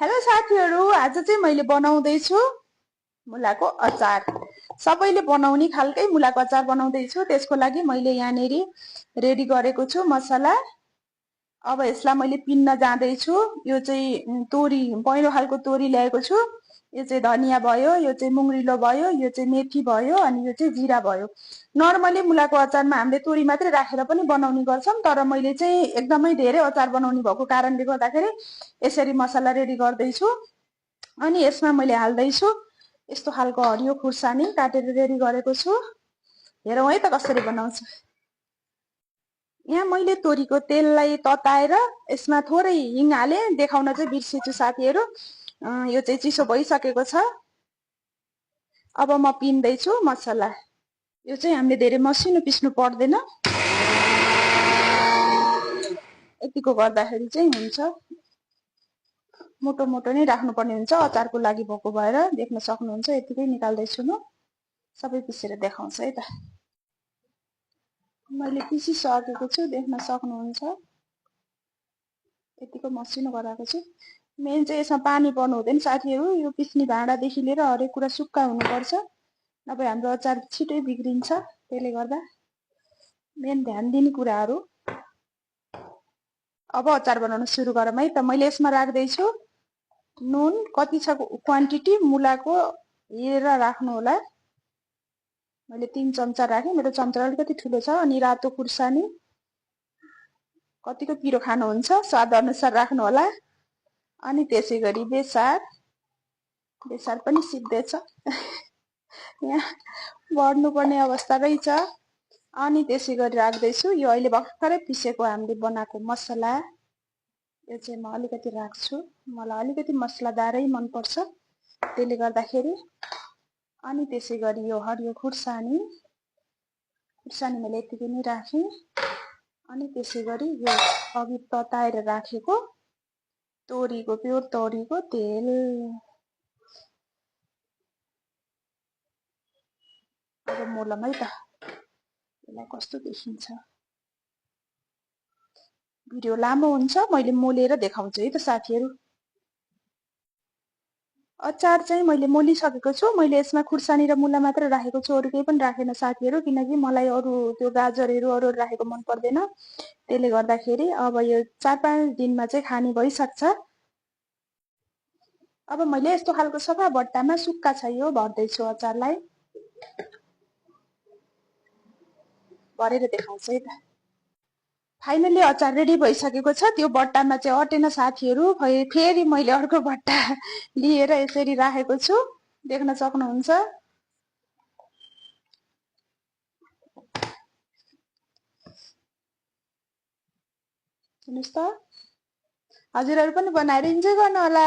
Hello साथीहरू, आज चाहिँ मैले बनाउँदैछु मुलाको अचार। सबैले बनाउने खालकै मुलाको अचार बनाउँदैछु। त्यसको लागि मैले यहाँनेरि रेडी गरेको छु मसला। अब यसलाई मैले पिन्न जाँदैछु। यो चाहिँ तोरी, पहेँलो खालको तोरी ल्याएको छु। यो चाहिँ धनिया भयो, यो चाहिँ मुङ्ग्रिलो भयो, यो चाहिँ मेथी भयो, अनि यो चाहिँ जिरा भयो। नर्मली मुलाको अचारमा हामीले तोरी मात्रै राखेर पनि बनाउने गर्छौं, तर मैले चाहिँ एकदमै धेरै अचार बनाउने भएको कारणले गर्दाखेरि यसरी मसला रेडी गर्दैछु। अनि यसमा मैले हाल्दैछु यस्तो खालको हरियो खुर्सानी काटेर रेडी गरेको छु। हेरौँ है त कसरी बनाउँछु। यहाँ मैले तोरीको तेललाई तताएर यसमा थोरै हिङ हाले, देखाउन चाहिँ बिर्सेछु साथीहरू। यो चाहिँ चिसो भइसकेको छ। अब म पिन्दैछु मसला। यो चाहिँ हामीले धेरै मसिनो पिस्नु पर्दैन, यतिको गर्दाखेरि चाहिँ हुन्छ। मोटो मोटो नै राख्नुपर्ने हुन्छ अचारको लागि भएको भएर। देख्न सक्नुहुन्छ यतिकै निकाल्दैछु म। सबै पिसेर देखाउँछु है त। मैले पिसिसकेको छु, देख्न सक्नुहुन्छ यतिको मसिनो गराएको छु। मेन चाहिँ यसमा पानी पर्नु हुँदैन साथीहरू। यो पिस्ने भाँडादेखि लिएर हरेक कुरा सुक्खा हुनुपर्छ, नभए हाम्रो अचार छिटै बिग्रिन्छ। त्यसले गर्दा मेन ध्यान दिने कुराहरू। अब अचार बनाउन सुरु गरौँ है त। मैले यसमा राख्दैछु नुन। कति छ क्वान्टिटी मुलाको हेरेर राख्नु होला। मैले 3 चम्चा राखेँ, मेरो चम्चा अलिकति ठुलो छ। अनि रातो खुर्सानी, कतिको पिरो खानुहुन्छ स्वाद अनुसार राख्नु होला। अनि त्यसै गरी बेसार, बेसार पनि सिक्दैछ यहाँ बढ्नुपर्ने अवस्था रहेछ। अनि त्यसै गरी राख्दैछु यो अहिले भर्खरै पिसेको हामीले बनाएको मसला। यो चाहिँ म अलिकति राख्छु, मलाई अलिकति मसलादारै मनपर्छ, त्यसले गर्दाखेरि। अनि त्यसै गरी यो हरियो खुर्सानी, खुर्सानी मैले यतिकै नै राखेँ। अनि त्यसै गरी यो अघि तताएर राखेको तोरीको, प्योर तोरीको तेल। अब मोलम है त, यसलाई कस्तो देखिन्छ। भिडियो लामो हुन्छ, मैले मोलेर देखाउँछु है त साथीहरू। अचार चाहिँ मैले मोलिसकेको छु। मैले यसमा खुर्सानी र मुला मात्र राखेको छु, अरू केही पनि राखेन साथीहरू, किनकि मलाई अरू त्यो गाजरहरू अरू राखेको मन पर्दैन। त्यसले गर्दाखेरि अब यो 4-5 दिनमा चाहिँ खाने भइसक्छ। अब मैले यस्तो खालको सफा बट्टामा सुक्खा छ यो भर्दैछु अचारलाई। भरेर देखाउँछु है त। फाइनली अचार रेडी भइसकेको छ। त्यो बट्टामा चाहिँ अटेन साथीहरू। फेरि मैले अर्को बट्टा लिएर यसरी राखेको छु, देख्न सक्नुहुन्छ। हेर्नुहोस् त, हजुरहरू पनि बनाएर इन्जोय गर्नु होला।